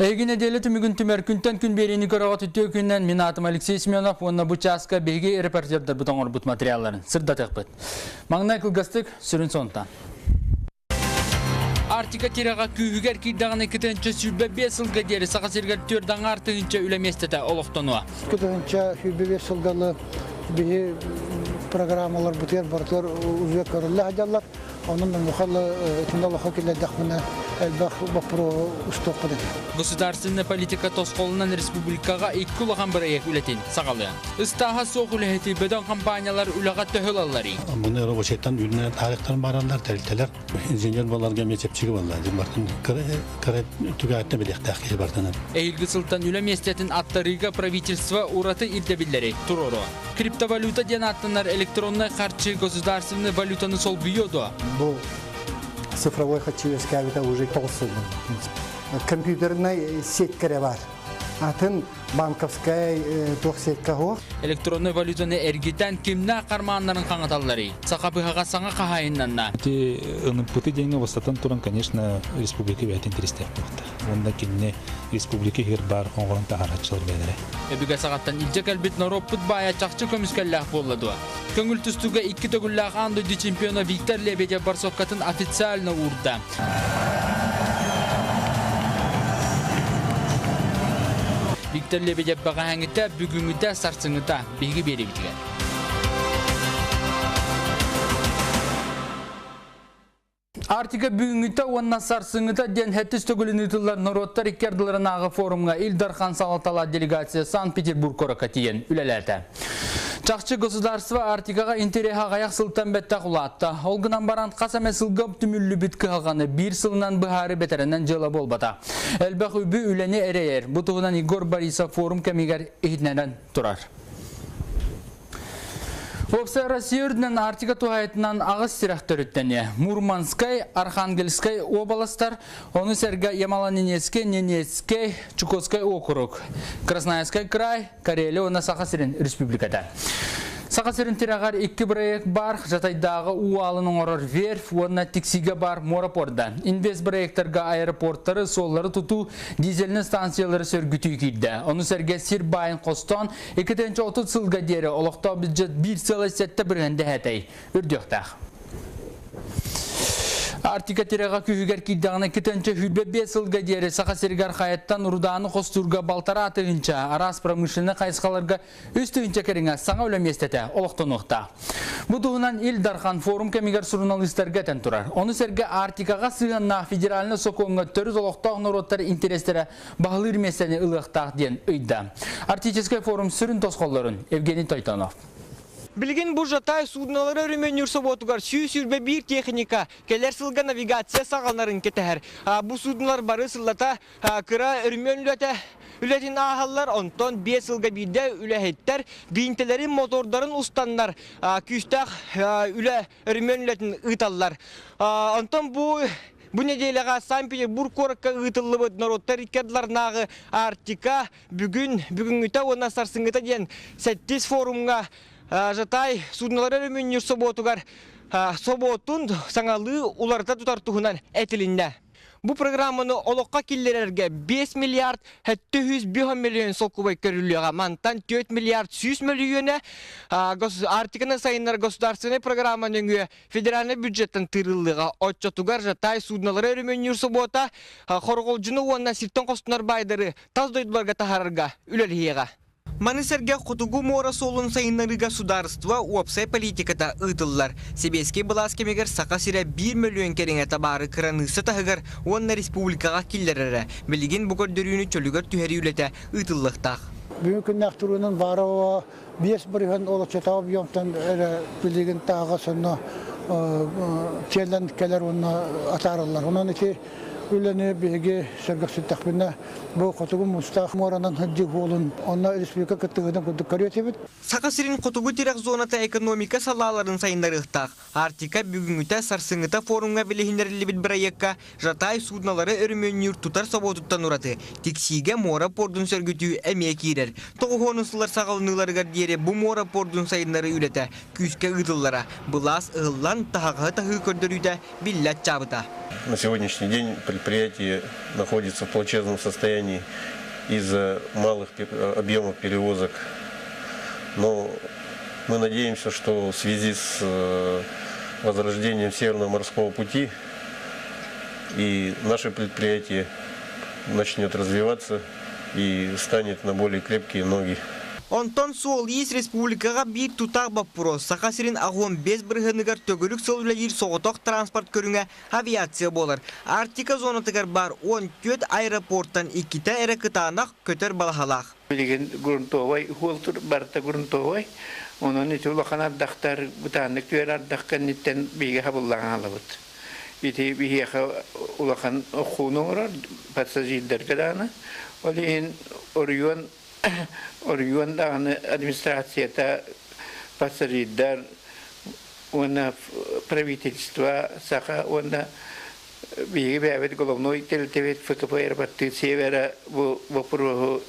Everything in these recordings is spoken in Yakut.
Эһиги нэдиэлэ түмүгүн түмэр күнтэн күн биэриини көрөҕүт үтүө күнүнэн мин аатым Алексей Семенов уонна бу чааска биһиги репортердарбыт оҥорбут материалларын сырдатыахпыт. Маҥнай кылгастык сүрүн сонтан. Арктика тирэҕэ күүһүгэр киирдэҕинэ 225 сылга диэри Саха сиригэр түөрт аҥаар тыһыынча үлэ миэстэтэ олохтонуо. 225 сылгалы биһи программаларбытыгар барытыгар уже көрүллэ сылдьаллар. Онон мухал итиннэ олоххо киллэрдэхпинэ элбэх боппуруоһу устуохпут этэ. Государственная политика тосхолунан республикаҕа икки улахан бырайыак үлэтин саҕалыа. Ыстааһа суох үлэһити бөдөҥ компаниялар үлэҕэ төһө ылалларый? Муну рабочайтан үлүнэн таарыктан бараллар, тэрилтэлэр инженер буоларга эмиэ чэпчэки буолла. Бартын кыра кыра түгэҕиттэн билиэхтээх киһи бартынан. Эһиилги сылтан үлэ миэстэтин аттарыыга правительство ураты ирдэбиллэри туруоруо. Криптовалюта диэн ааттанар электроннай харчы государственный валютаны солбуйуо дуо? Бу цифровой харчы үөскээбитэ уже тоҕус сыл Компьютернай сеть эрэ бар. Атын банковскай туох сетка суох. Электроннай валютаны эргитэн кимнээх карманнарын хаҥаталларый? Саха быһаҕа саҥа хаһаайыннанна. Ити НПТ диэҥҥэ бастатан туран, конечно, республика бэйэтин интэриэстээх буолуохтаах. Уонна кинини республика иһигэр баар оҥорон таһаарааччылар бэйэлэрэ. Өбүгэ саҕаттан илдьэ кэлбит норуоппут баайа чахчы көмүскэллээх буолла дуо? Көҥүл тустууга икки төгүллээх аан дойду чемпиона Виктор Лебедев борсовкатын официально уурда. Виктор Лебедев бэҕэһээҥҥитэ, бүгүҥҥүтэ, сарсыҥҥыта биһиги биэриибитигэр. Арктика бүгүҥҥүтэ уонна сарсыҥҥыта диэн сэттис төгүлүн ыытыллар норуоттар икки ардыларынааҕы форумҥа Ил Дархан салалталаах делегация Санкт-Петербург куоракка тиийэн үлэлээтэ. Чахчы государство Арктикаҕа интэриэһэ аҕыйах сылтан бэттэх улаатта. Ол гынан баран хас эмэ сылга түмүллүбүт кыһалҕаны биир сылынан быһаары бэтэрэнэн дьыала буолбата. Элбэх үбү үлэни эрэйэр. Бу туһунан Егор Борисов форум кэмигэр иһитиннэрэн турар. Уопсай Россия үрдүнэн Арктика туһаайытынан аҕыс сирэх төрүттэниэ. Мурманскай, Архангельскай уобаластар, ону сэргэ Ямало-Ненецкэй, Ненецкэй, Чукотскай округ, Красноярскай край, Карелия уонна Саха сирин республиката. Саха сирин тирэҕэр икки проект бар, Жатайдааҕы уу аалын оҥорор верфь уонна Тиксигэ бар муора порда. Инвест проектарга аэропорттары, суоллары тутуу, дизельнай станциялары сөргүтүү киирдэ. Ону сэргэ сир баайын хостоон 2030 сылга диэри олохтоох бюджет 1,7% дэһэтэй үрдүөхтээх. Арктика тирэҕэ күһүгэр киирдэҕинэ 225 сылга диэри Саха сиригэр хайаттан рудааны хостуурга балтараа тыһыынча, араас промышленнай хайысхаларга үс тыһыынча кэриҥэ саҥа үлэ миэстэтэ олохтонуохтаах. Бу туһунан Ил Дархан форум кэмигэр суруналыыстарга этэн турар. Ону сэргэ Арктикаҕа сыһыаннаах федеральнай сокуоҥҥа төрүт олохтоох норуоттар интэриэстэрэ баһылыыр миэстэни ылыахтаах диэн ыйда. Арктическай форум сүрүн тосхоллорун Евгений Тойтонов. Билигин бу Жатай суднолары өрөмүөннүүр собуотугар 121 техника кэлэр сылга навигация саҕаланарын кэтэһэр. Бу суднолар бары сыллата кыра өрөмүөн үлэтэ үлэтин ааһаллар, онтон биэс сылга биирдэ үлэһиттэр биинтэлэрин, мотордарын устаннар күүстээх үлэ өрөмүөн үлэтин ыыталлар. Онтон бу Бу нэдиэлэҕэ Санкт-Петербург куоракка ыытыллыбыт норуоттар икки ардыларынааҕы Арктика бүгүн, бүгүҥҥүтэ уонна сарсыҥҥыта диэн сэттис форумҥа Жатай суднолары өрөмүөннүүр собуотугар собуотун саҥалыы уларыта тутар туһунан этилиннэ. Бу программаны олоххо киллэрэргэ 5 миллиард 705 миллион солкуобай көрүллүөҕэ. Мантан 4 миллиард 100 мөлүйүөнэ Арктиканы сайыннарар государственнай программа нөҥүө федеральнай бюджеттан тыырыллыаҕа. Оччотугар Жатай суднолары өрөмүөннүүр собуота хорҕолдьуну уонна сиртэн хостонор баайдары тас дойдуларга таһаарарга үлэлэһиэҕэ. Маны сэргэ Хотугу муора суолун сайыннарыыга судаарыстыба уопсай политиката ыытыллар. Сэбиэскэй былаас кэмигэр Саха сирэ биир мөлүйүөн кэриҥэ табаары кыраныысса таһыгар уонна республикаҕа киллэрэрэ. Билигин бу көрдөрүүнү чөлүгэр түһэрии үлэтэ ыытыллыахтаах. Бүгүн күннээх туруунан баара 5% ол оччотооҕу объемтан эрэ билигин тааҕа сонно тиэллэн кэлэр уонна атаарыллар. Онон ити үлэни биһиги сэргэхситтэхпинэ бу хотугу муустаах муоранан сылдьыы буолун онно республика кыттыгытын курдук көрүө этибит. Саха сирин хотугу тирэх зоната экономика салааларын сайыннарыахтаах. Арктика бүгүҥҥүтэ сарсыҥҥыта форумҥа билиһиннэриллибит бырайыакка Жатай суднолары өрөмүөннүүр тутар собуотуттан ураты Тиксиигэ муора пуордун сөргүтүү эмиэ киирэр. Тоҕуһуонун сыллар саҕаланыыларыгар диэри бу муора пуордун сайыннарыы үлэтэ күүскэ ыытыллара. Былаас ыһыллан, таһаҕаһы таһыы көрдөрүүтэ биллэ аччаабыта. На сегодняшний день Предприятие находится в плачевном состоянии из-за малых объемов перевозок. Но мы надеемся, что в связи с возрождением Северного морского пути и наше предприятие начнет развиваться и станет на более крепкие ноги. Онтон суол-иис республикаҕа биир тутаах боппуруос. Саха сирин 85 бырыһыаныгар төгүрүк сыл үлэлиир соҕотох транспорт көрүҥэ авиация буолар. Арктика зонатыгар баар 14 аэропортан иккитэ эрэ кытаанах көтөр балаһалаах. Билигин грунтовай уол барыта грунтовай. Онон ити улахан ардахтар бытааннык түһэр ардах кэнниттэн биһиги хабыллаан хаалабыт. Ити биһиэхэ улахан оххууну оҥорор пассажирдарга даҕаны. Ол иһин оройуон оройуон даҕаны администрацията пассажирдар уонна правительство саха уонна биһиги бэйэбит головной тэрилтэбит ФКП аэропорты севера бу боппуруоһу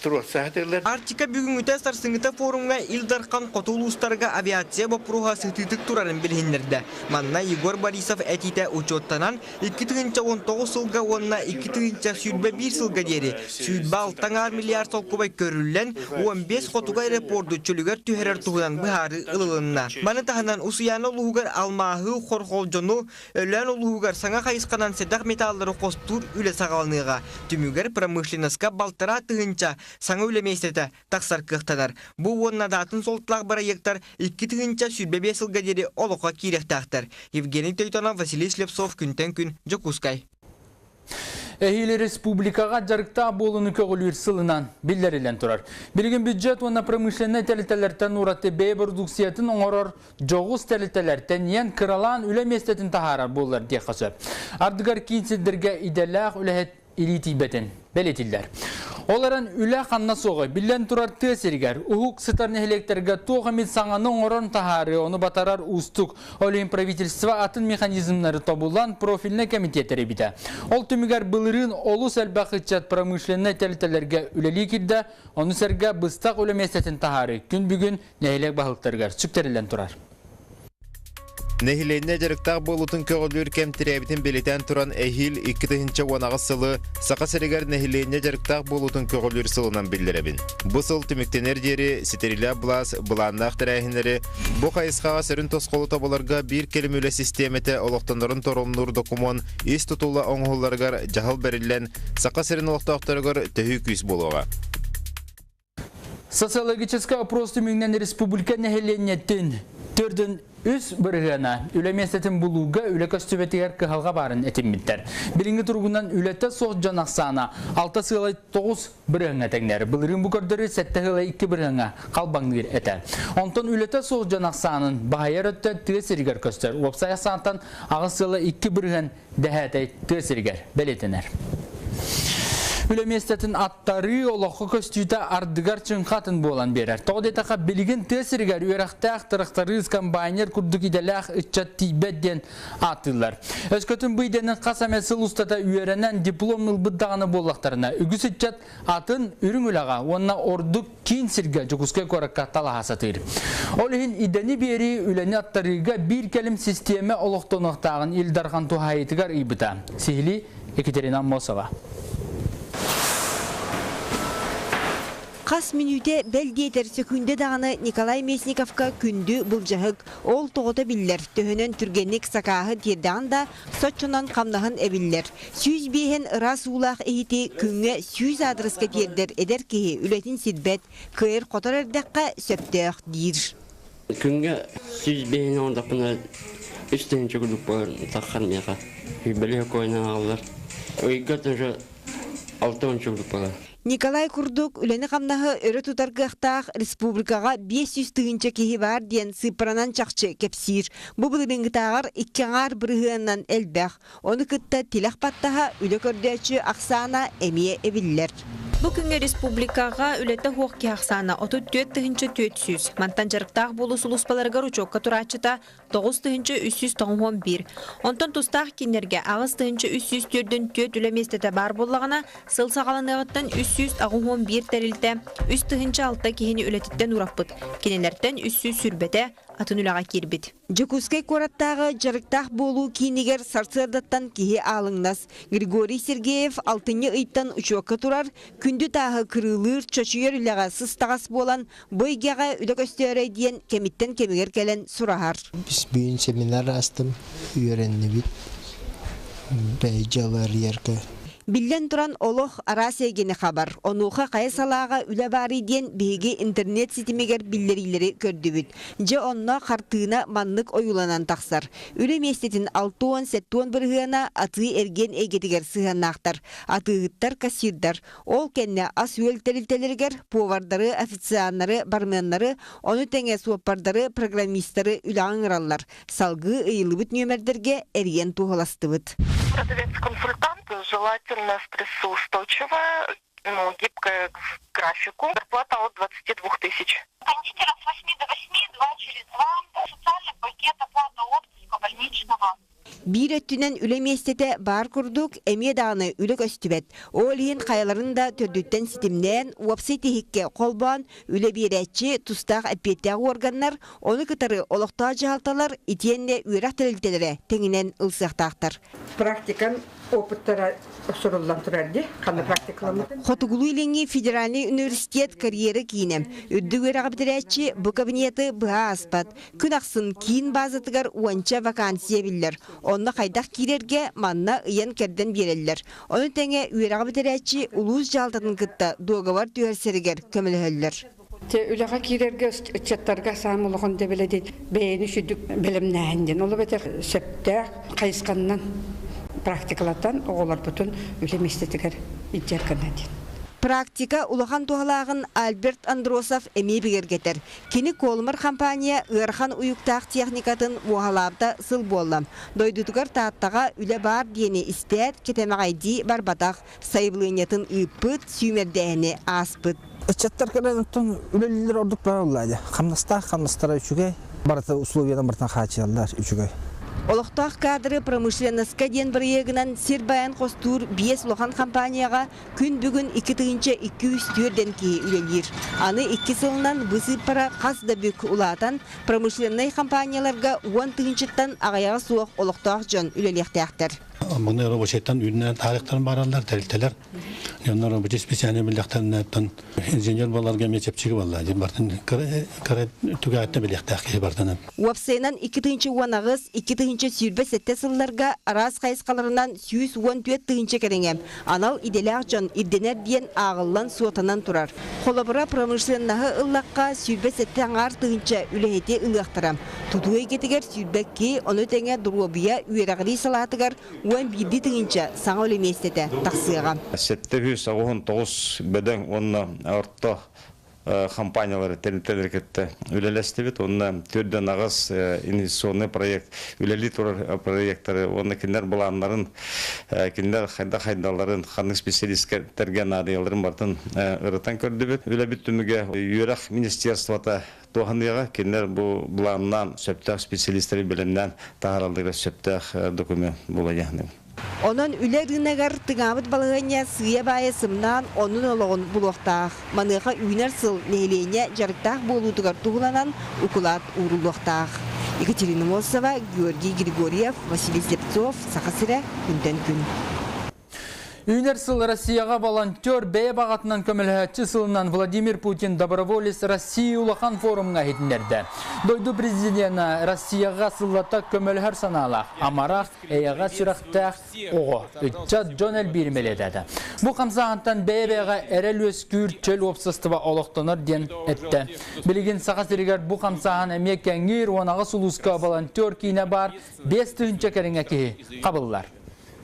туруорсаатылар. Арктика бүгүҥҥүтэ сарсыҥҥыта форумҥа Ил Дархан хоту улуустарга авиация боппуруоһа сытыытык турарын билиһиннэрдэ. Манна Егор Борисов этиитэ учуоттанан, 2019 сылга уонна 2021 сылга диэри 26 миллиард солкуобай көрүллэн, 15 хотугу аэропорду чөлүгэр түһэрэр туһунан быһаарыы ылылынна. Маны таһынан Усуйаана улууһугар алмааһы, хорҕолдьону, Өлөөн улууһугар саҥа хайысханан сэдэх металлары хостуур үлэ саҕаланыаҕа. Түмүгэр промышленноска балтараа тыһыынча саҥа үлэ миэстэтэ тахсар кыахтанар. Бу уонна даатын суолталаах бырайыактар 2025 сылга диэри олоххо киириэхтээхтэр. Евгений Тойтонов, Василий Слепцов күнтэн күн Дьокуускай. Эһиили республикаҕа дьарыктаах буолууну көҕүлүүр сылынан биллэриллэн турар. Билигин бюджет уонна промышленнай тэрилтэлэртэн ураты бэйэ продукциятын оҥорор дьоҕус тэрилтэлэр тэнийэн кыралаан үлэ миэстэтин таһаарар буоллар диэххэ сөп. Ардыгар киин сирдэргэ идэлээх үлэһит илии тиийбэтин бэлиэтиллэр. Ол эрэн үлэ ханна суоҕуй? Биллэн турар тыа сиригэр, уһук сытар нэһилиэктэргэ туох эмит саҥаны оҥорон таһаарыы, ону батарар уустук. Ол иһин правительство атын механизмнары тобулан профильнай комитет тэрийбитэ. Ол түмүгэр былырыын олус элбэх ыччат промышленнай тэрилтэлэргэ үлэлии киирдэ, ону сэргэ быстах үлэ миэстэтин таһаарыы күн бүгүн нэһилиэк баһылыктарыгар сүктэриллэн турар. Нэһилиэнньэ дьарыктаах буолуутун көҕүлүүр кэм тирээбитин бэлиэтээн туран эһиил 2018 сылы Саха сиригэр нэһилиэнньэ дьарыктаах буолуутун көҕүлүүр сылынан биллэрэбин. Бу сыл түмүктэнэр диэри ситэрилээх былаас былааннаах тэрээһиннэри бу хайысхаҕа сүрүн тосхолу тобуларга биир кэлим үлэ систиэмэтэ олохтонорун торумнуур докумуон ис тутула оҥоһулларыгар дьаһал бэриллэн Саха сирин олохтоохторугар төһүү күүс буолуоҕа. Социологическай опрос түмүгүнэн республика нэһилиэнньэтин төрдүн үс бырыһыана үлэ миэстэтин булууга үлэ көстүбэтигэр кыһалҕа баарын этиммиттэр. Билиҥҥи туругунан үлэтэ суох дьон ахсаана 6 сыалай 9 бырыһыаҥҥа тэҥнэр. Былырыын бу көрдөрүү 7 сыалай 2 бырыһыаҥҥа халбаҥныыр этэ. Онтон үлэтэ суох дьон ахсаанын баһыйар өттө тыа сиригэр көстөр. Уопсай ахсаантан 8 сыала 2 бырыһыан дэһээтэй тыа сиригэр бэлиэтэнэр. Үлэ миэстэтин аттарыы олоххо көстүүтэ ардыгар чыҥха атын буолан биэрэр. Тоҕо диэтэххэ, билигин тыа сиригэр үөрэхтээх тырахтарыыс, комбайнер курдук идэлээх ыччат тиийбэт диэн ааттыыллар. Өскөтүн бу идэни хас эмэ сыл устата үөрэнэн диплом ылбыт даҕаны буоллахтарына, үгүс ыччат атын үрүҥ үлэҕэ уонна ордук киин сиргэ Дьокуускай куоракка талаһа сатыыр. Ол иһин идэни биэрии үлэни аттарыыга биир кэлим систиэмэ олохтонуохтааҕын Ил Дархан туһаайыытыгар ыйбыта. Сиһилии Екатерина Аммосова. Хас мүнүүтэ бэл диэтэр сөкүүндэ даҕаны Николай Местниковка күндү былдьаһык. Ол тоҕото биллэр, төһөнөн түргэнник сакааһы тиэрдэҕин да, соччонон хамнаһын эбиллэр. 105-ин ыраас уулаах иһити күҥҥэ 100 аадырыска тиэрдэр эдэр киһи үлэтин сирбэт, кыайар-хотор эрдэххэ сөптөөх диир. Күҥҥэ 105-ин оҥордохпуна үс тыһыынча курдук буолар таххар миэхэ. Бэлиэ койунан аҕаллар. Ыйга тоже 60 курдук буолар. Николай курдук үлэни-хамнаһы өрө тутар кыахтаах республикаҕа 500 тыһыынча киһи баар диэн сыыппаранан чахчы кэпсиир. Бу былырыыҥҥытааҕар икки аҥаар бырыһыанынан элбэх. Ону кытта тилэх баттаһа үлэ көрдөөччү ахсаана эмиэ эбиллэр. Бу күҥҥэ республикаҕа үлэтэ суох киһи ахсаана 34 тыһыынча 400. Мантан дьарыктаах буолуу сулууспаларыгар учуокка турааччыта 9391. Онтон тустаах кинилэргэ 8304 үлэ миэстэтэ баар буоллаҕына, сыл саҕаланыаҕыттан 381 тэрилтэ 3006 киһини үлэтиттэн ураппыт. Кинилэртэн 320-те атын үлэҕэ киирбит. Дьокуускай куораттааҕы дьарыктаах буолуу киинигэр сарсыардаттан киһи аалыҥнас. Григорий Сергеев алтынньы ыйтан учуокка турар, күндү тааһы кырыылыыр, чочуйар үлэҕэ сыстаҕас буолан, бу эйгэҕэ үлэ көстөөрөй диэн кэмиттэн кэмигэр кэлэн сураһар. Бүгүн семинар аастым, үөрэннибит, бэйэ дьыала арыйарга. Биллэн туран, олох араас эйгэни хабар. Онуоха хайа салааҕа үлэ баарый диэн биһиги интернет ситимигэр биллэриилэри көрдүбүт. Дьэ онно хартыына маннык ойууланан тахсар. Үлэ миэстэтин 60-70 бырыһыана атыы-эргиэн эйгэтигэр сыһыаннаахтар. Атыыһыттар, кассирдар. Ол кэннэ ас-үөл тэрилтэлэригэр повардары, официаннары, барменнары, ону тэҥэ суоппардары, программистары үлэҕэ ыҥыраллар. Салгыы ыйыллыбыт нүөмэрдэргэ эрийэн туоһуластыбыт. Продавец-консультант желательно стрессоустойчивая, ну, гибкая к графику. Зарплата от 22 тысяч. Кондитера с 8 до 8, 2 через 2, социальный пакет, оплата отпуска, больничного. Биир өттүнэн үлэ миэстэтэ баар курдук, эмиэ даҕаны үлэ көстүбэт. Ол иһин хайаларын да төрдүттэн ситимнээн, уопсай тиһиккэ холбоон үлэ биэрээччи, тустаах эппиэттээх уорганнар, ону кытары олохтоох дьаһалталар итиэннэ үөрэх тэрилтэлэрэ тэҥинэн ылсыахтаахтар. Практикан опыттара суруллан турар дии, ханна практикаламмытын. Хотугулуу-Илиҥҥи федеральнай университет карьера киинэ. Үрдүк үөрэҕи бүтэрээччи бу кабинеты быһа ааспат. Күн ахсын киин базатыгар уонча вакансия биллэр. Онно хайдах киирэргэ манна ыйан-кэрдэн биэрэллэр. Ону тэҥэ үөрэҕи бүтэрээччи улуус дьаһалтатын кытта дуогабар түһэрсэригэр көмөлөһөллөр. Те үлэҕэ киирэргэ ыччаттарга саам улахан дэбилэ диэн бэйэни сүдүк бэлэмнээһин диэн. Ол эбэтэр сөптөөх хайысханнан практикалатан оҕолорбутун үлэ миэстэтигэр илдьэр гына диэн. Практика улахан туһалааҕын Альберт Андросов эмиэ бигэргэтэр. Кини Колмар компания ыарахан уйуктаах техникатын муоһалаабыта сыл буолла. Дойдутугар Тааттаҕа үлэ баар диэни истээт, кэтэмэҕэйдии барбатах, сайабылыанньатын ыыппыт, сүүмэрдээһини ааспыт. Ыччаттар кэлэн оттон үлэлииллэр ордук баар буолла Хамнастаах хамнастара үчүгэй, барыта условиянан барытын хааччыйаллар үчүгэй. Олохтоох кадры промышленноска диэн бырайыагынан сир байан хостуур биэс улахан компанияҕа Күн бүгүн 2204 киһи үлэлиир. Аны икки сылынан бу сыыппара хас да бүк улаатан, промышленнай компанияларга уон тыһыынчаттан аҕыйаҕа суох олохтоох дьон үлэлиэхтээхтэр. Маны рабочайтан үүннэрэн таарыктарын бараллар, тэрилтэлэр. Дьоннор рабочий специальный биллэхтэринээттэн инженер буоларга эмиэ чэпчэки буолла. Дьин бартын кыра түгэҕиттэн билиэхтээх киһи бартынан. Уопсайынан 2018, 2027 сылларга араас хайысхаларынан 114 тыһыынча кэриҥэ анал идэлээх дьон ирдэнэр диэн ааҕыллан-суотанан турар. Холобура, промышленноһы ыллахха 27 аҥаар тыһыынча үлэһити ылыахтара. Тутуу эйгэтигэр 22, ону тэҥэ доруобуйа үөрэҕирии салаатыгар 11 тыһыынча саҥа үлэ миэстэтэ тахсыаҕа. 799 бөдөҥ уонна орто компаниялары тэрилтэлэри кытта үлэлэстибит уонна төрдөн аҕыс инвестиционный проект үлэлии турар проекттары уонна кинилэр былааннарын кинилэр хайдах хайдалларын ханнык специалисттэргэ наадыйаларын барытын ырытан көрдүбүт. Үлэбит түмүгэ үөрэх министерствота туһаныаҕа кинилэр бу былааннаан сөптөөх специалисттары бэлэмнээн таһааралларыгар сөптөөх документ буолуо диэн. Онон үлэ ырыынагар тыҥаабыт балаһыанньа сыыйа-баайа сымнаан оннун олоҕун булуохтаах. Маныаха үүнэр сыл нэһилиэнньэ дьарыктаах буолуутугар туһуланан укулаат ууруллуохтаах. Екатерина Мосова, Георгий Григорьев, Василий Слепцов, Саха сирэ, күнтэн күн. Үүнэр сыл Россияҕа волонтер бэйэ баҕатынан көмөлөһөөччү сылынан Владимир Путин Доброволец России улахан форумҥа иһитиннэрдэ. Дойду президена Россияҕа сыллата көмөлөһөр санаалаах, амарах, эйэҕэ сүрэхтээх оҕо, ыччат дьон элбиирин бэлиэтээтэ. Бу хамсааһынтан бэйэ-бэйэҕэ эрэл үөскүүр чөл уопсастыба олохтонор диэн эттэ. Билигин Саха сиригэр бу хамсааһын эмиэ кэҥиир уон аҕыс улууска волонтер киинэ баар 5000 кэриҥэ киһи хабыллар.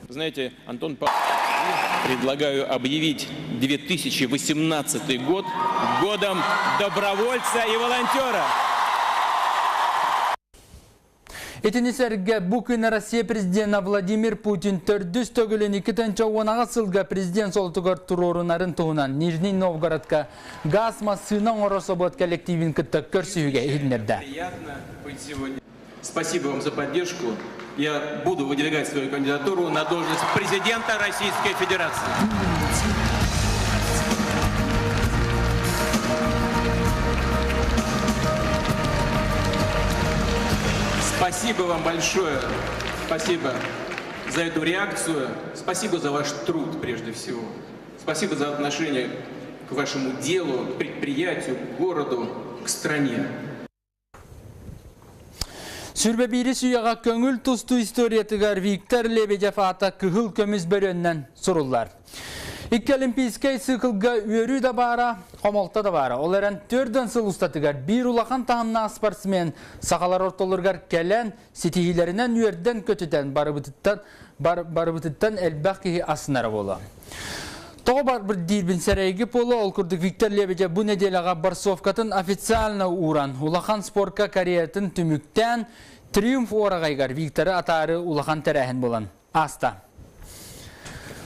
Знаете, Антон Павлович, предлагаю объявить 2018 год годом добровольца и волонтера. Итини сэргэ бу күн Россия президена Владимир Путин төрдүс төгүлүн 2010 сылга президент солтугар туруорунарын туһунан Нижний Новгородка газ массыына оҥорор собуот коллективин кытта көрсүһүүгэ иһитиннэрдэ. Спасибо вам за поддержку. Я буду выдвигать свою кандидатуру на должность президента Российской Федерации. Спасибо вам большое. Спасибо за эту реакцию. Спасибо за ваш труд прежде всего. Спасибо за отношение к вашему делу, к предприятию, к городу, к стране. Сүрбэ биирис үйэҕэ көҥүл тустуу историятыгар Виктор Лебедев аата кыһыл көмүс бөрүөннэн суруллар. Икки олимпийскай циклга үөрүү да баара, хомолто да баара. Ол эрэн төрдөн сыл устатыгар биир улахан таһымнаах спортсмен сахалар ортолоругар кэлэн, ситиһиилэринэн үөрдэн көтүтэн барыбытыттан, бар, барыбытыттан элбэх киһи асынара буолуо. Тоҕо барбыт диирбин сэрэйги буолуо, ол курдук Виктор Лебедев бу нэдиэлэҕэ борцовкатын официально ууран, улахан спорка карьератын түмүктээн, Триумф уораҕайыгар Викторы атаары улахан тэрээһин буолан ааста.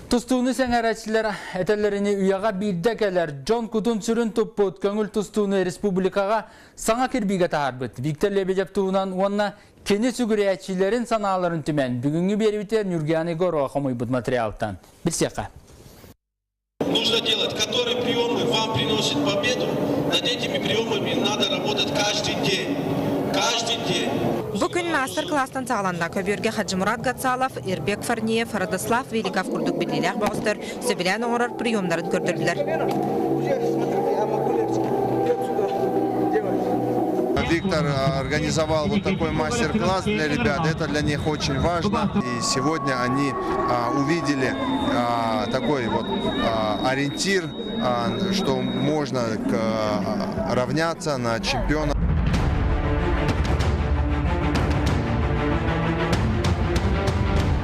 Тустууну сэҥээрээччилэр этэллэрини үйэҕэ биирдэ кэлэр дьон кутун-сүрүн туппут көҥүл тустууну республикаҕа саҥа кирбиигэ таһаарбыт Виктор Лебедев туһунан уонна кини сүгүрүйээччилэрин санааларын түмэн бүгүҥҥү биэрибитигэр Ньургуяна Егорова хомуйбут материалтан билсиэххэ. Нужно делать, которые приемы вам приносят победу, над этими приемами надо работать каждый день. Каждый день. Бу күн маастар-кылаастан саҕаланна. Көбүөргэ Хаджимурат Гацалов, Ирбек Фарниев, Радослав Великов курдук биллиилээх бөҕөстөр сөбүлээн оҥорор приемнарын көрдөрдүлэр. Виктор организовал вот такой мастер-класс для ребят. Это для них очень важно. И сегодня они увидели такой вот ориентир, что можно равняться на чемпиона.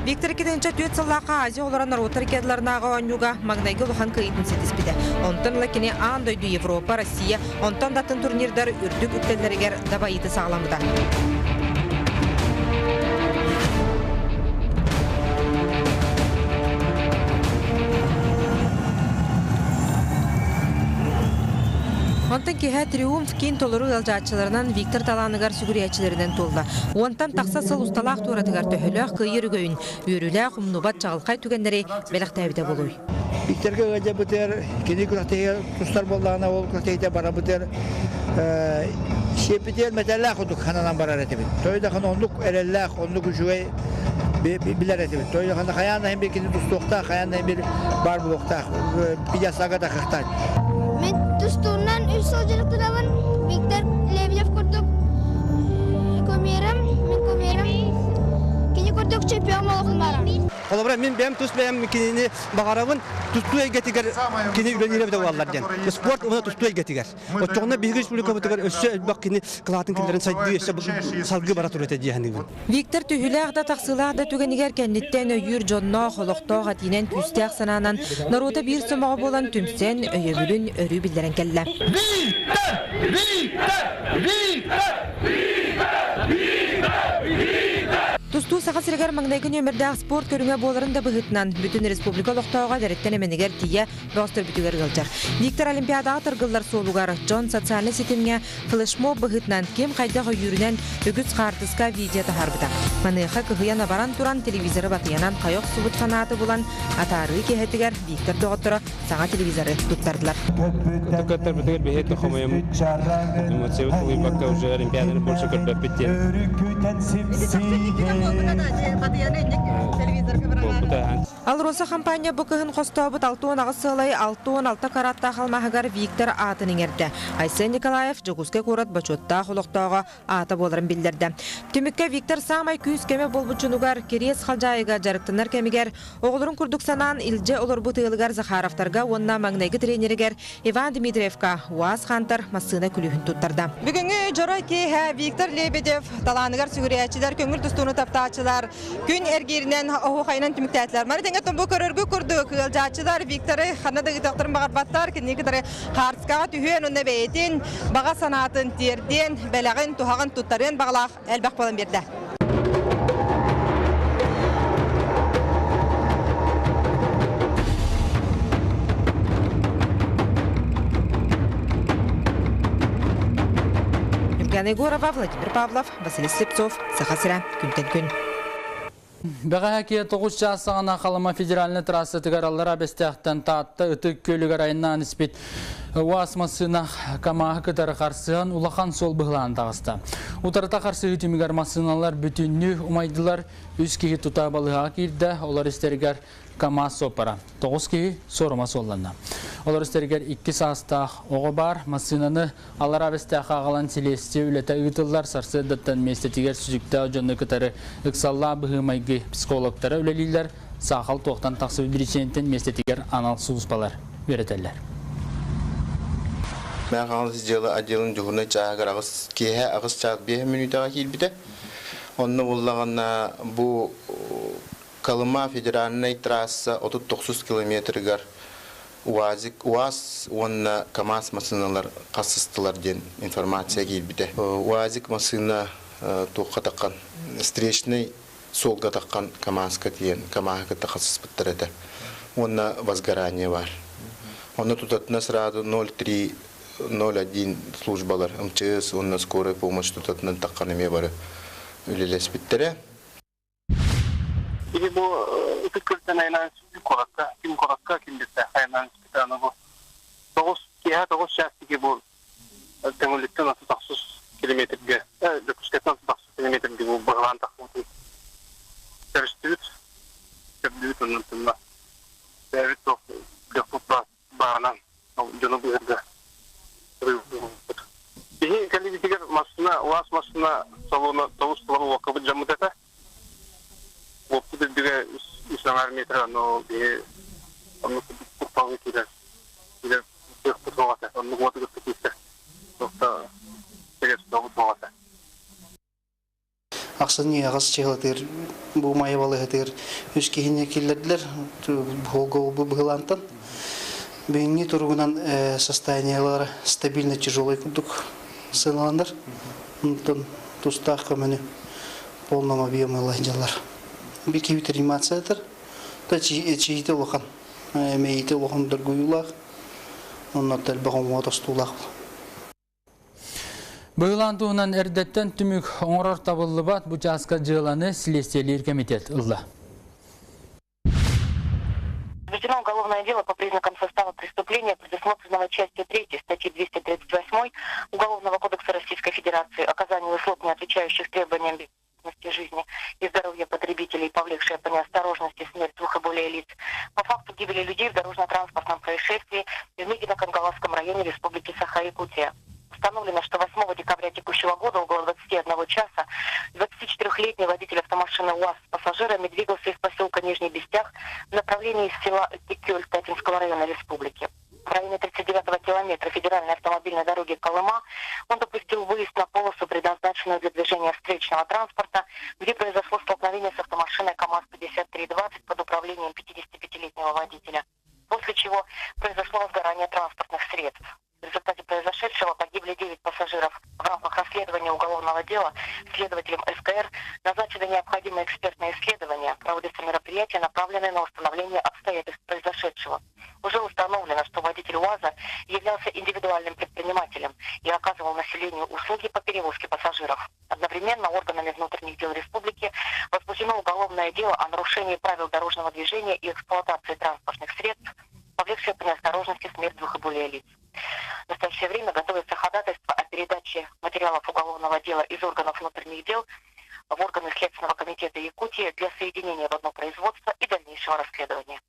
Виктор Киренча түөрт сыллаахха Азия олорон норуоттар иккиардыларынааҕы оонньууга маҥнайгы улахан кыайыытын ситиспитэ. Онтон ыла кини аан дойду Европа, Россия, онтон да атын турнирдар үрдүк үктэллэригэр дабайыыта саҕаламмыта. Онтон киһэ Триумф киин толору ыалдьааччыларынан Виктор талааныгар сүгүрүйээччилэринэн туолла. Уонтан тахса сыл усталаах туоратыгар төһөлөөх кыайыы өрөгөйүн, үөрүүлээх умнубат чаҕылхай түгэннэри бэлэхтээбитэ буолуой. Викторга ыалдьабытыгар кини күрэхтэһиигэ тустар буоллаҕына ол күрэхтэһиитэ барабытыгар сиэппитигэр мэтээллээх курдук хананан барар этибит. Той дахан оннук эрэллээх, оннук үчүгэй билэр этибит. Той дахан хайаан да бир кини тустуохтаах, хайаан да бир бар буолуохтаах. Пьесага да хахтаах. Мен тустуунан үс сыл дьарыктанабын. Виктор Лебедев курдук кумирым, мин кумирым. Кини курдук чемпион буолуохпун баарым. Холобура, мин бэйэм тус бэйэм кинини баҕарабын тустуу эйгэтигэр кини үлэлиирэ эбитэ буоллар диэн. Спорт уонна тустуу эйгэтигэр. Оччоҕуна биһиги республикабытыгар өссө элбэх кини кылаатын киллэрэн сайдыы өссө салгыы бара туруо этэ дии саныыбын. Виктор түһүүлээх да тахсыылаах да түгэнигэр кэнниттэн өйүүр дьонноох, олохтоох этиинэн күүстээх санаанан норуота биир сомоҕо буолан түмсэн, өйөбүлүн өрүү биллэрэн кэллэ. Виктор! Виктор! Виктор! Виктор! Виктор! Виктор! Тустуу Саха сиригэр маҥнайгы нүөмэрдээх спорт көрүҥэ буоларын да быһыытынан, бүтүн республика олохтооҕо эдэриттэн эмэнигэр тиийэ бөҕөстөрбүтүгэр ыалдьар. Виктор Олимпиадаҕа тыргыллар суолугар дьон социальнай ситимҥэ флешмоб быһыытынан ким хайдах өйүүрүнэн үгүс хаартыска видео таһаарбыта. Маныаха кыһыйан-абаран туран телевизоры батыйанан хайа охсубут фанаты булан атаарыы киэһэтигэр Виктор доҕотторо саҥа телевизоры туттардылар. Көттөрбүтүгэр биһиги хомойом эмоциябыт тулуйбакка уже Олимпиаданы больше көрбөппүт диэн. Буолбута. АЛРОСА хампаанньа бу кыһын хостообут 68 сыалай 66 караттаах алмааһыгар Виктор аатын иҥэрдэ. Айсен Николаев Дьокуускай куорат бочуоттаах олохтооҕо аата буоларын биллэрдэ. Түмүккэ Виктор саамай күүс-көмө буолбут дьонугар Кириэс Халдьаайыга дьарыктанар кэмигэр оҕолорун курдук санаан илдьэ олорбут ыалыгар Захаровтарга уонна маҥнайгы тренеригэр Иван Дмитриевка УАЗ Хантер массыына күлүүһүн туттарда. Бүгүҥҥү дьоро киэһэ Виктор Лебедев талааныгар сүгүрүйээччилэр, көҥүл тустууну таптааччылар күн эргииринэн оһуохайынан түмүктээтилэр. Маны тэҥэ бу көрөргү курдук ыалдьааччылар Викторы ханна да ыытыахтарын баҕарбаттар, кинини кытары хаартыскаҕа түһүөн уонна бэйэтин баҕа санаатын тиэрдиэн, бэлэҕин, туһаҕын туттарыан баҕалаах элбэх буолан биэрдэ. Нюргана Егорова, Владимир Павлов, Василий Слепцов, Саха сирэ, күнтэн күн. Бэҕэһээ киһи 9 чаас саҕана Халыма федеральнай трассатыгар Аллараа Бэстээхтэн Таатта Ытык Күөлүгэр айаннаан испит УАЗ массыына КАМАЗы кытары харсыһан улахан суол быһылаан таҕыста. Утарыта харсыһыы түмүгэр массыыналар бүтүннүү умайдылар, үс киһи тута балыыһаҕа киирдэ, олор истэригэр КАМАЗ суоппара. 9 киһи суорума суолланна. Олор истэригэр 2 саастаах оҕо баар. Массыынаны Аллараа Бэстээххэ аҕалан силиэстийэ үлэтэ ыытыллар. Сарсыардаттан миэстэтигэр сүтүктээх дьону кытары ыксаллаах быһыы-майгы психологтара үлэлииллэр. Саахал туохтан тахсыбыт биричиинэтин миэстэтигэр анал сулууспалар үөрэтэллэр. Мээх аҕыс дьыала отделын дьуһурнай чааһыгар аҕыс киэһэ аҕыс чаас биэс мүнүүтэҕэ киирбитэ. Онно буллаҕына бу Колыма федеральнай трасса 39 километрыгар УАЗик, УАЗ уонна КАМАЗ массыыналар хассыстылар диэн информация киирбитэ. УАЗик массыына туохха таххан встречный суолга таххан КАМАЗка тиийэн КАМАЗы кытта хасыспыттар этэ. Уонна возгорание бар. Онно тутатына сразу 03 01 службалар МЧС уонна скорая помощь тутатынан таххан эмиэ бары үлэлэспиттэрэ. Кини бу ытык күлтэн айанан куоракка, ким куоракка, ким бэттээххэ айанан испитэ. Аны бу тоҕус киэһэ тоҕус чаас диэки бу Төҥүлүттэн 39 километргэ, Дьокуускайтан 39 километргэ бу быһылаан тахсыбытын көрүстүбүт, көрдүбүт онон тунна. Бэйэбит туох дьоппут баарынан дьону быыһырга Биһи кэлибитигэр массыына, УАЗ массыына салона тоҕус толору уоккабыт дьаммыт этэ. Уоппут үрдүгэ үс аҥаар метр, но биһи оннук кутталга киирэр киирэр кыахпыт суох этэ. Оннук уоту кытта киирсэр туохта сэгэр суох этэ. Ахсынньы аҕыс чыһылатыыр бу майа балыһытыыр үс киһини киллэрдилэр бу быһылаантан. Бүгүҥҥү туругунан состояниелара стабильно тяжелый курдук сыаналанар. Онтон тустаах көмөнү полном объеме ылан Би киһи реанимациятыр. Та чиите улахан, мэйиите улахан доргуйуулаах. Онно элбэх оҥуо тостуулаах. Быһылаан туһунан эрдэттэн түмүк оҥорор табыллыбат бу чааска дьыаланы Следствиелиир комитет ылла. Введено уголовное дело по признакам состава преступления, предусмотренного частью 3 статьи 238 Уголовного кодекса Российской Федерации «Оказание услуг, не отвечающих требованиям безопасности жизни и здоровья потребителей, повлекшая по неосторожности смерть двух и более лиц по факту гибели людей в дорожно-транспортном происшествии в Мегино-Кангаласском районе Республики Саха-Якутия. Установлено, что 8 декабря текущего года около 21 часа 24-летний водитель автомашины УАЗ с пассажирами двигался из поселка Нижний Бестях в направлении села Текель Татинского района республики. В районе 39-го километра федеральной автомобильной дороги Колыма он допустил выезд на полосу, предназначенную для движения встречного транспорта, где произошло столкновение с автомашиной КАМАЗ-5320 под управлением 55-летнего водителя, после чего произошло возгорание транспортных средств. В результате произошедшего погибли 9 пассажиров. В рамках расследования уголовного дела следователем СКР назначены необходимые экспертные исследования. Проводятся мероприятия, направленные на установление обстоятельств произошедшего. Уже установлено, что водитель УАЗа являлся индивидуальным предпринимателем и оказывал населению услуги по перевозке пассажиров. Одновременно органами внутренних дел республики возбуждено уголовное дело о нарушении правил дорожного движения и эксплуатации транспортных средств, повлекшее по неосторожности смерть двух и более лиц. В настоящее время готовится ходатайство о передаче материалов уголовного дела из органов внутренних дел в органы Следственного комитета Якутии для соединения в одно производство и дальнейшего расследования.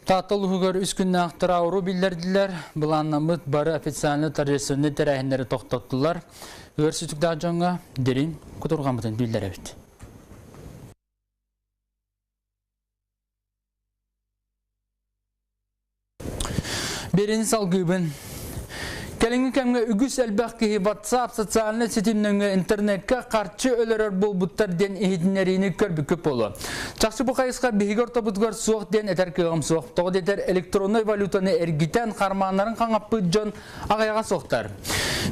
Таатта улууһугар үс күннээх трауру биллэрдилэр. Былааннаммыт бары официальный торжественный тэрээһиннэри тохтоттулар. Ыар сүтүктээх дьоҥҥо дириҥ кутурҕаммытын биллэрэбит. Биэрини салгыыбын. Кэлиҥҥи кэмҥэ үгүс элбэх киһи WhatsApp социальнай ситим нөҥүө интернеккэ харчы өлөрөр буолбуттар диэн иһитиннэриини көрбүккүт буолуо. Чахчы бу хайысха биһиги ортобутугар суох диэн этэр кыаҕым суох. Тоҕо диэтэр электроннай валютаны эргитэн хармааннарын хаҥаппыт дьон аҕыйаҕа суохтар.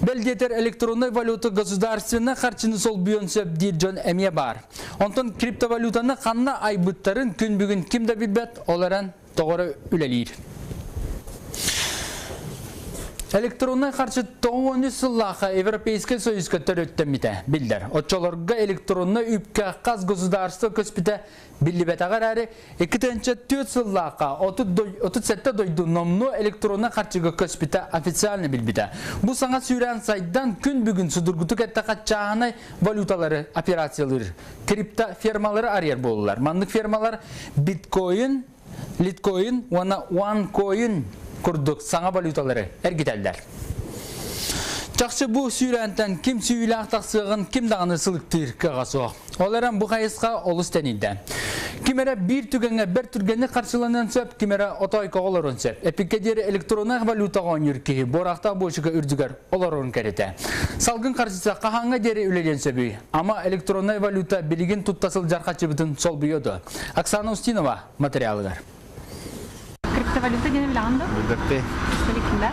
Бэл диэтэр электроннай валюта государственнай харчыны солбуйуон сөп диир дьон эмиэ баар. Онтон криптовалютаны ханна айбыттарын күн бүгүн ким да билбэт, ол эрэн тоҕо эрэ үлэлиир. Электроннай харчы 93 сыллаахха Европейскай Союзка төрүттэммитэ биллэр. Оччолорго электроннай үпкэ хас государство көспүтэ биллибэтэҕэ эрээри, 2004 сыллаахха 37 дойду номнуо электроннай харчыга көспүтэ официально билбитэ. Бу саҥа сүүрээн сайдан күн бүгүн судургутук эттэххэ чааһынай валюталары операциялыыр криптофермалары арыйар буоллулар. Маннык фермалар биткоин, литкоин уонна OneCoin курдук саҥа валюталары эргитэллэр. Чахчы бу сүүрээнтэн ким сүүйүүлээх тахсыаҕын ким даҕаны сылыктыыр кыаҕа суох. Ол эрэн бу хайысха олус тэнийдэ. Ким эрэ биир түгэҥҥэ бэрт түргэнник харчыланыан сөп, ким эрэ отоойкоҕо олоруон сөп. Эпиккэ диэри электроннай валютаҕа оонньуур киһи буорахтаах буочука үрдүгэр олорорун кэритэ. Салгын харчыта хаһааҥҥа диэри үлэлиэн сөбүй? Ама электроннай валюта билигин тутта сылдьар харчыбытын солбуйуо дуо? Оксана Устинова материалыгар. Криптовалюта диэн билэҕин да? Билбэппин. Биликкин да?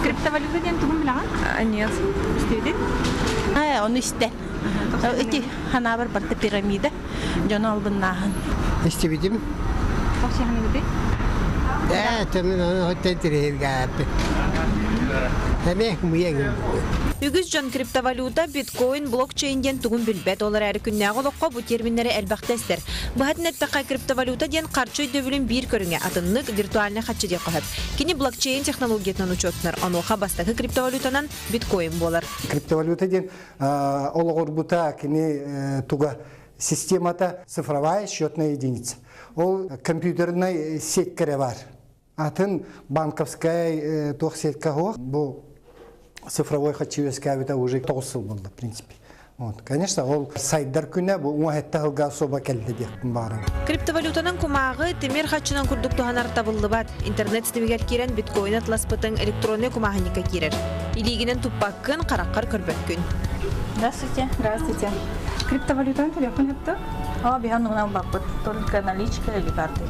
Криптовалюта диэн тугун билэҕин? Нет. Истибитин? Ону истэ. Ити ханаабар барта пирамида. Дьону албыннааһын. Истибитим. Тоқсиһаныгыты? Ээ, төмүн аны хоттен тирihirgaappi. Эме муйагын. Үгүс дьон криптовалюта, биткоин, блокчейн диэн тугун билбэт. Ол эрээри күннээҕи олоххо бу терминнэри элбэхтэ истэр. Быһатын эттэххэ, криптовалюта диэн харчы өйдөбүлүн биир көрүҥэ, атыннык виртуальнай харчы диэххэ сөп. Кини блокчейн технологиятынан учуоттанар. Онуоха бастакы криптовалютанан биткоин буолар. Криптовалюта диэн олоҕурбута кини туга системата цифровая счетная единица. Ол компьютернай сеть бар. Атын банковскай туох сетка суох. Бу цифровой харчы үөскээбитэ уже тоҕус сыл буолла, в принципе. Вот, конечно, ол сайдар күнэ бу уҥа сылга особо кэллэ диэхпин баҕарабын. Криптовалютанан кумааҕы тимир харчынан курдук туһанар табыллыбат. Интернет ситимигэр киирэн биткоин атыыласпытыҥ электроннай кумааһынньыкка киирэр. Илиигинэн туппаккын, хараххар көрбөккүн. Здравствуйте. Здравствуйте. Криптовалютаны төлүөххүн сөп дуо? Aa, биһан угунан баппыт. Только наличка или карты.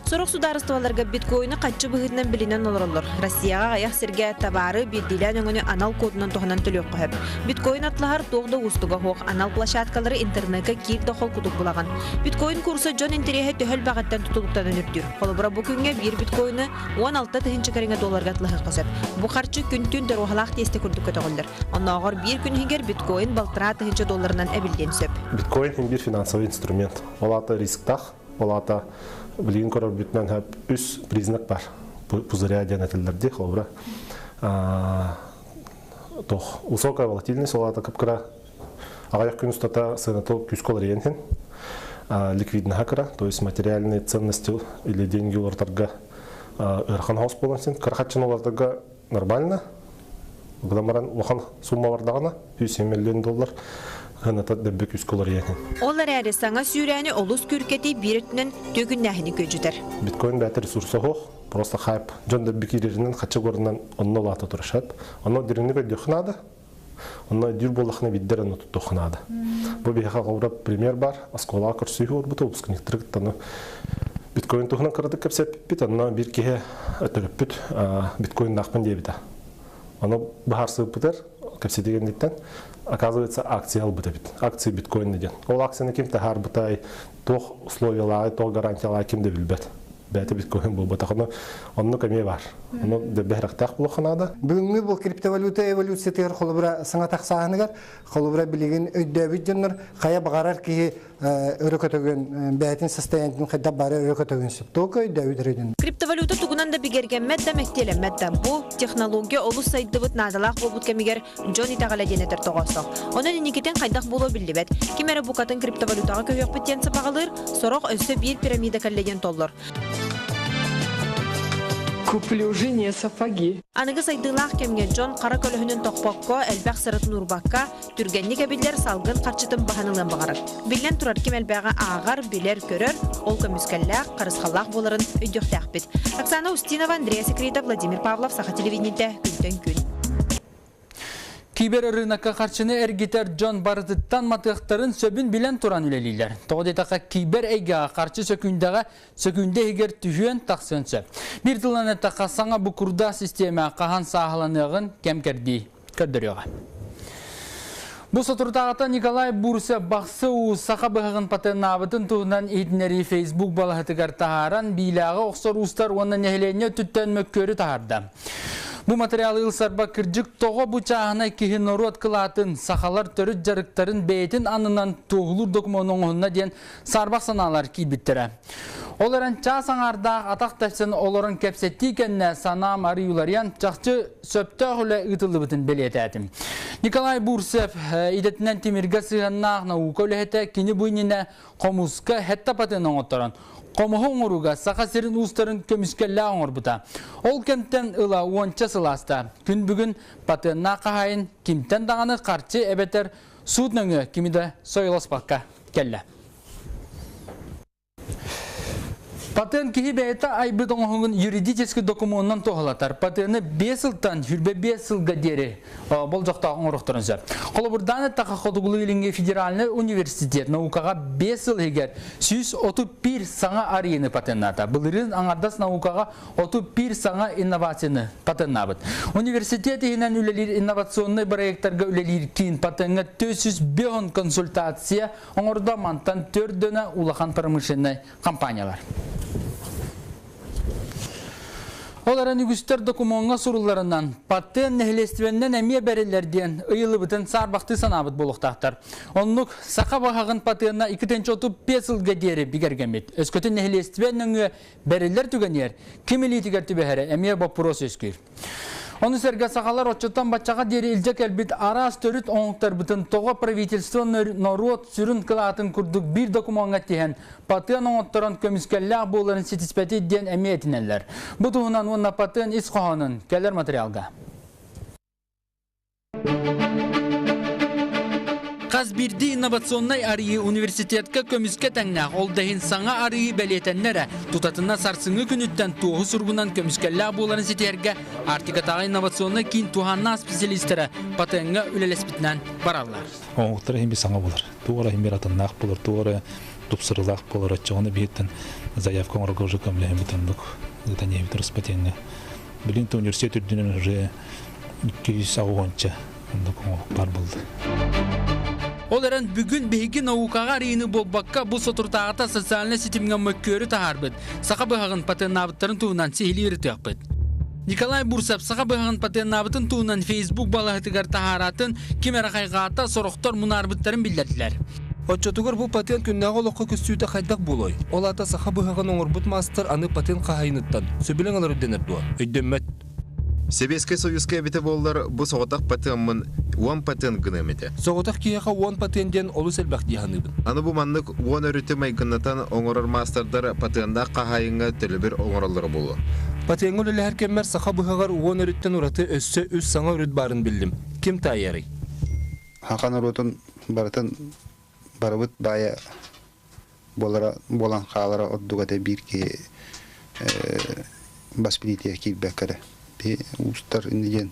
Сорох судаарыстыбаларга биткоины харчы быһыытынан билинэн олороллор. Россияҕа аҕыйах сиргэ табаары биирдиилээн өҥөнү анал кодунан туһанан төлүөххэ сөп. Биткоин атыылаһар туох да уустуга суох, анал площадкалары интернекка киир да холкутук булаҕын. Биткоин курса дьон интэриэһэ төһө элбэҕиттэн тутулуктанан үрдүүр. Холобура, бу күҥҥэ биир биткоины 16 тыһыынча кэриҥэ долларга атыылаһыахха сөп. Бу харчы күн-түүн доруоһалаах тиэстэ курдук көтөҕүллэр. Оннооҕор биир күн иһигэр биткоин балтараа тыһыынча долларынан эбиллиэн сөп. Биткоин биир финансовый инструмент. Ол аата рисктаах, ол аата билигин көрөрбүтүнэн үс признак бар. Пузыря диэн этиллэр дии, холобура. Тох высокая волатильность, ол аата кып-кыра аҕыйах күн устата сыаната күүскэ уларыйан иһин ликвиднаһа кыра, то есть материальные ценности или деньги уларытарга ыарахан хаос буолан син кыра харчыны уларытарга нормально. Гынан баран улахан сумма бардаҕына 107 миллион доллар сыаната дөббө күүскэ уларыйан иһин. Ол эрээри саҥа сүүрээни олус күүркэтий биир өттүнэн түөкүннээһини күөдьүтэр. Биткоин бэйэтэ ресурса суох, просто хайп. Дьон дөббү киирэринэн хаччы горунан онно улаата турашат. Онно дириҥник өйдүөххэ наада. Онно өйдүүр буоллахына биирдэр онно туттуохха наада. Бу биһиэхэ холобура пример бар. Оскуолаҕа көрсүһүү уурбута выпускниктары кытта биткоин туһунан кыратык кэпсэппиппит. Онно биир киһи төрөппүт биткоиннаахпын диэбитэ. Ону быһаарсыбыппытар кэпсэтигэнниттэн оказывается акция ылбыт эбит. Акция биткоин диэн. Ол акцияны ким таһаарбытай, туох условиялааҕый, туох гарантиялааҕый ким да билбэт. Бэйэтэ биткоин буолбатах. Ону оннук эмиэ бар. Ону бэһирэхтээх буолуохха наада. Бүгүҥҥү бу криптовалюта эволюциятыгар холобура саҥа тахсааһыныгар холобура билигин өйдөөбүт дьоннор хайа баҕарар киһи өрө көтөгөн бэйэтин состояниетын хайдах бары өрө көтөгөн сөп. Только өйдөөбүт эрэ Криптовалюта тугунан да бигэргэммэт да мэктиэлэммэт да. Бу технология олус сайдыбыт наадалаах буолбут кэмигэр дьон итэҕэлэ диэн этэр тоҕоосох. Онон инникитин хайдах буолуо биллибэт. Ким эрэ букатын криптовалютаҕа көһүөхпүт диэн сабаҕалыыр, сорох өссө биир пирамида кэллэ диэн толлор. Куплю жене сапоги. Аныгы сайдыылаах кэмҥэ дьон хара көлөһүнүн тохпокко, элбэх сырытын уурбакка, түргэнник эбиллэр салгын харчытын баһан ылыан баҕарар. Биллэн турар, ким элбэҕи ааҕар, билэр, көрөр, ол көмүскэллээх, харысхаллаах буоларын өйдүөхтээхпит. Оксана Устинова, Андрей Секретов, Владимир Павлов, Саха телевидениетэ, күнтэн күн. Кибер рынокка харчыны эргитэр дьон барытыттан матыахтарын сөбүн билэн туран үлэлииллэр. Тоҕо диэтэххэ кибер эйгэҕэ харчы сөкүүндэҕэ сөкүүндэ иһигэр түһүөн тахсыан сөп. Биир тылынан эттэххэ саҥа бу курда систиэмэ хаһан сааһыланыаҕын кэм кэрдии көрдөрүөҕэ. Бу соторутааҕыта Николай Бурцев Бахсы уус саха быһаҕын патеннаабытын туһунан иһитиннэрии Facebook балаһатыгар таһааран биилээҕи охсор уустар уонна нэһилиэнньэ өттүттэн мөккүөрү таһаарда. Бу материалы ылсарба кырдьык тоҕо бу чааһынай киһи норуот кылаатын, сахалар төрүт дьарыктарын бэйэтин аннынан туоһулуур докумуону оҥоһунна диэн саарбах санаалар киирбиттэрэ. Ол эрэн чаас аҥаардаах атах тэпсэн олорон кэпсэтии кэннэ санаам арый уларыйан, чахчы сөптөөх үлэ ыытыллыбытын бэлиэтээтим. Николай Бурцев идэтинэн тимиргэ сыһыаннаах наука үлэһитэ кини бу иннинэ хомуска хэттапатын оҥотторон, хомуһу оҥорууга Саха сирин уустарын көмүскэллээх оҥорбута. Ол кэмтэн ыла уонча сыл ааста. Күн бүгүн патеннаах хаһаайын кимтэн даҕаны харчы эбэтэр суут нөҥүө кими да сойолоспокко кэллэ. Патент киһи бэйэтэ айбыт оҥоһугун юридический докумуонунан туоһулатар. Патены 5 сылтан 25 сылга диэри болдьохтоох оҥоруохтарын сөп. Холобурдаан эттэххэ, Хотугулуу-Илиҥҥи федеральнай университет наукаҕа 5 сыл иһигэр 131 саҥа арыйыыны патеннаата. Былырыын аҥардас наукаҕа 31 саҥа инновацияны патеннаабыт. Университет иһинэн үлэлиир инновационнай проектарга үлэлиир киин патеҥҥа 405 консультация оҥордо мантан төрдөнө улахан промышленнай компаниялар. Ол эрэн үгүстэр докумуоҥҥа сурулларынан, патент нэһилиэстибэннэн эмиэ бэриллэр диэн ыйыллыбытын саарбахтыы санаабыт буолуохтаахтар. Оннук саха баһаҕын патенна 235 сылга диэри бигэргэммит. Өскөтүн нэһилиэстибэ нөҥүө бэриллэр түгэниэр ким илиитигэр түбэһэрэ эмиэ боппуруос үөскүүр. Ону сэргэ сахалар оччоттон баччаҕа диэри илдьэ кэлбит араас төрүт оҥоһуктарбытын тоҕо правительство норуот сүрүн кылаатын курдук биир докумуоҥҥа тиһэн, патыан оҥотторон көмүскэллээх буоларын ситиспэтий диэн эмиэ этинэллэр. Бу туһунан уонна патыан ис хоһоонун кэлэр материалга. Хас биирдии инновационнай арыйыы университетка көмүскэ тэҥнээх, ол да иһин саҥа арыйыы бэлиэтэннэ эрэ, тутатына сарсыҥҥы күнүттэн туоһу суругунан көмүскэллээх буоларын ситиһэргэ Арктикатааҕы инновационнай киин туһааннаах специалистара патеҥҥа үлэлэспитинэн бараллар. Оҥоһуктара иһин саҥа буолар. Туох эрэ иһин бир атыннаах буолар, туох эрэ тупсарыылаах буолар. Оччоҕуна биһиттэн заявка оҥорорго уже көмөлөһөммүт оннук ыытан иһэбит Роспатеҥҥа. Билин университет үрдүнэн уже 280 оннук оҥоһук баар буолла. Ол эрэн бүгүн биһиги наукаҕа арыйыыны буолбакка бу соторутааҕыта социальнай ситимҥэ мөккүөрү таһаарбыт саха быһаҕын патеннаабыттарын туһунан сиһилии ырытыахпыт. Николай Бурцев саха быһаҕын патеннаабытын туһунан Facebook балаһатыгар таһаараатын ким эрэ хайҕаата, сорохтор мунаарбыттарын биллэрдилэр. Оччотугар бу патент күннээҕи олоххо көстүүтэ хайдах буолуой? Ол аата саха быһаҕын оҥорбут маастар аны патент хаһаайыныттан сөбүлэҥ ылар ирдэнэр дуо? Өйдөммөт. Сэбиэскэй Союзка эбитэ буоллар, бу соҕотох патеммын уон патент гыныам этэ. Соҕотох киһиэхэ уон патент диэн олус элбэх дии саныыбын. Аны бу маннык уон өрүтү майгыннатан оҥорор маастардар патеннаах хаһаайыҥҥа төлөбүр оҥороллоро буолуо. Патеҥҥа үлэлэһэр кэммэр саха быһаҕар уон өрүттэн ураты өссө үс саҥа өрүт баарын биллим. Ким таайарый? Саха норуотун барытын барыбыт баайа буолара буолан хаалара ордук этэ биир киһи бас билиитигэр киирбэккэ эрэ биһи уустар инньэ диэн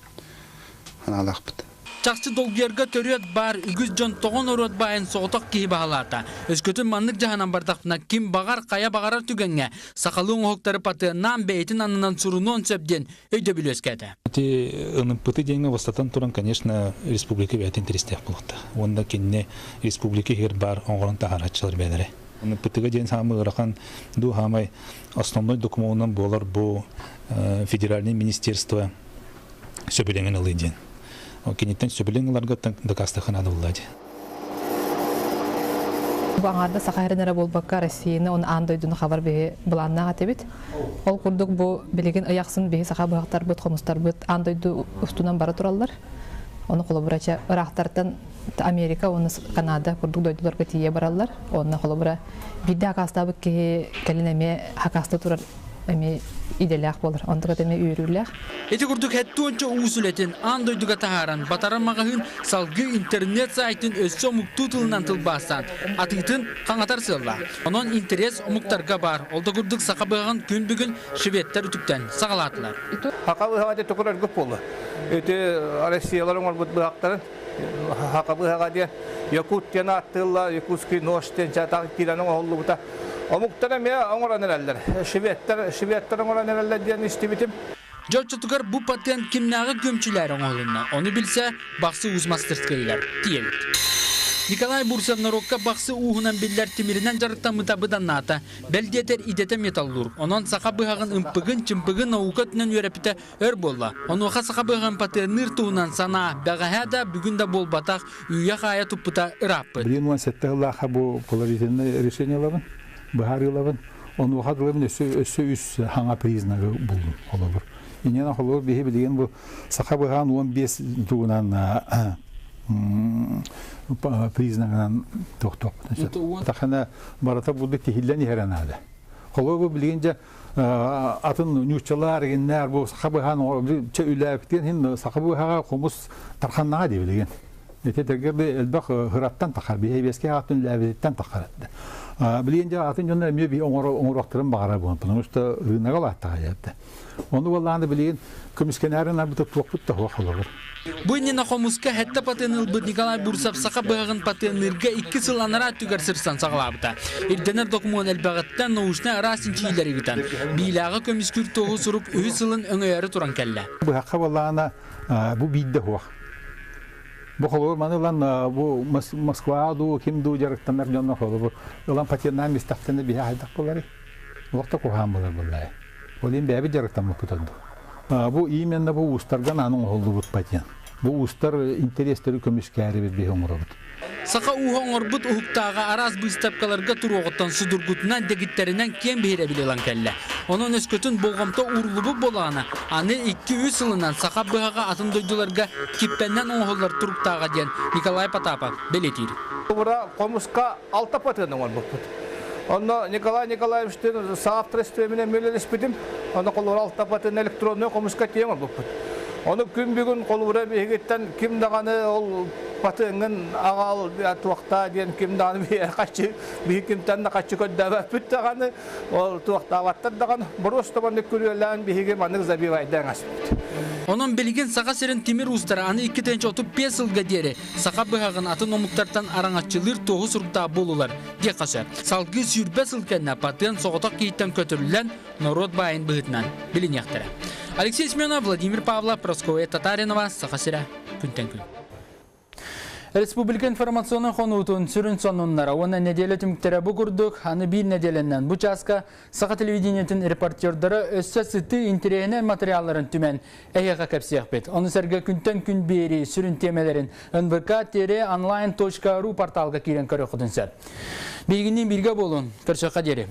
санаалаахпыт. Чахчы долгуйарга төрүөт баар үгүс дьон тоҕо норуот баайын соҕотох киһи баһылаата. Өскөтүн маннык дьаһанан бардахпына ким баҕар хайа баҕарар түгэҥҥэ сахалыы оҥоһуктары патыаннаан бэйэтин аннынан сурунуон сөп диэн өйдөбүл үөскээтэ. Ити НПТ диэҥҥэ бастатан туран, конечно, республика бэйэтин интэриэстээх буолуохтаах. Уонна кинини республика иһигэр баар оҥорон таһаарааччылар бэйэлэрэ. НПТ-га диэн саамай ыарахан дуу хаамай основной докумуонунан буолар бу федеральный министерство сөбүлэҥин ылыы диэн. Киниттэн сөбүлэҥ ыларга дакаастыахха наада буолла дии. Бу аҥаарда Саха сирин эрэ буолбакка Россияны уонна аан дойдуну хабар биһи былааннаах этибит. Ол курдук бу билигин ый ахсын биһи саха быһахтарбыт, хомустарбыт аан дойду устунан бара тураллар. Ону холобура ыраахтартан Америка уонна Канада курдук дойдуларга тиийэ бараллар. Онно холобура биирдэ хакаастаабыт киһи кэлин эмиэ хакааста турар эмиэ идэлээх буолар. Онтуката эмиэ үөрүүлээх. Ити курдук хэттуонча уус үлэтин аан дойдуга таһааран, батарар маҕаһыын салгыы интернет сайтын өссө омуктуу тылынан тылбаастаан, атыытын хаҥатар сыаллаах. Онон интэриэс омуктарга баар. Ол да курдук саха быһаҕын күн бүгүн шведтэр үтүктэн саҕалаатылар. Саха быһаҕа ити тугу өргүт буолла. Ити Россиялар оҥорбут быһахтарын саха быһаҕа диэн Якут диэн ааттыыллар, Якутский нож диэн чатах киирэн оҥоһуллубута. Омуктар эмиэ оҥорон эрэллэр. Шведтэр, шведтэр оҥорон эрэллэр диэн истибитим. Дьэ оччотугар бу патент кимнээҕи көмчүлээр оҥоһулунна, ону билсэ Бахсы уус мастерскайыгар тиийэбит. Николай Бурцев норуокка бахсы ууһунан биллэр тимиринэн дьарыктаммыта быданнаата. Бэл диэтэр идэтэ металлург. Онон саха быһаҕын ымпыгын-чымпыгын наука өттүнэн үөрэппитэ өр буолла. Онуоха саха быһаҕын патенныыр туһунан санаа бэҕэһээ да, бүгүн да буолбатах, үүйэ-хаайа туппута ырааппыт. Билигин 17 сыллаахха бу положительное решение ылабын, быһаарыылабын. Онуоха дылы өссө өссө үс хаҥа признагы буллум холобур. Инньэ холобур биһи билигин бу саха быһаан 15 тугунан признагынан тохтуохпутун сөп. Тахана барыта бурдук тиһиллэн иһэрэ наада. Холобур билигин дьэ атын ньууччалар игиннэр бу саха быһаан чэ үлээбитин хин саха быһаҕа хомус тарханнаҕа дии билигин. Ити тергер элбэх хыраттан тахар, биһи беске атын үлээбититтэн тахар. Билигин дьэ атын дьоннор эмиэ би оҥоруохтарын баҕарар буолан, потому что рынога лааттаҕа дьэ. Ону буоллаҕына билигин көмүскэнээрин арбыта туохпут да суох холобур. Бу иннинэ хомуска сэттэ патыан ылбыт Николай Бурцев саха быһаҕын патыанныырга икки сыл анараа өттүгэр сырсан саҕалаабыта. Ирдэнэр докумуон элбэҕиттэн научнай араас чинчийиилэри ыытан, биилээҕи көмүскүүр туоһу сурук үһүс сылын өҥөйөрү туран кэллэ. Быһахха буоллаҕына бу биирдэ суох. Бу холобур маны ылан бу Москва дуу, ким дуу дьарыктанар дьонно холобур ылан патеннаан бистэхтэнэ биһи хайдах буоларый? Олох да куһаҕан буолар буоллаҕа. Ол иһин бэйэбит дьарыктаммыппыт ордук. Бу именно бу уустарга анаан оҥоһуллубут патент. Бу уустар интэриэстэри көмүскээрибит биһи оҥоробут. Саха ууһа оҥорбут уһуктааҕа араас быыстапкаларга туруоҕуттан судургутунан, дэгиттэринэн киэҥ биһирэбили ылан кэллэ. Онон өскөтүн болҕомто ууруллубут буоллаҕына, аны икки-үс сылынан саха быһаҕа атын дойдуларга киппэннэн оҥоһуллар туруктааҕа диэн Николай Потапов бэлиэтиир. Убура хомуска алта патент оҥорбуппут. Онно Николай Николаевичтыын соавторствоменен үлэлэспитим. Онно холобура алтапатын электроннай хомуска тиийэн оҥорбуппут. Ону күн бүгүн холобура биһигиттэн ким даҕаны ол патыҥҥын аҕал туохтаа диэн ким даҕаны хаччы биһи кимтэн да хаччы көрдөөбөппүт даҕаны ол туохтаабаттар даҕаны боруоста маннык күрүөлээн биһиги маннык забивайдаан аспыт. Онон билигин Саха сирин тимир уустара аны 235 сылга диэри саха быһаҕын атын омуктартан араҥаччылыыр туоһу суруктаах буолулар диэххэ сөп. Салгыы сүүрбэ сыл кэннэ патент соҕотох киһиттэн көтүрүллэн норуот баайын быһыытынан билиниэхтэрэ. Алексей Семенов, Владимир Павлов, Прасковья Татаринова, Саха сирэ, күнтэн күн. Республика информационнай хонуутун сүрүн сонуннара уонна нэдиэлэ түмүктэрэ бу курдук аны биир нэдиэлэннэн бу чааска Саха телевидениетин репортердара өссө сытыы интэриэһинэй материалларын түмэн эһиэхэ кэпсиэхпит. Ону сэргэ күнтэн күн биэрии сүрүн тиэмэлэрин nvk-онлайн.ru порталга киирэн көрүөххүтүн сөп. Биһигинниин бииргэ буолун, көрсүөххэ диэри.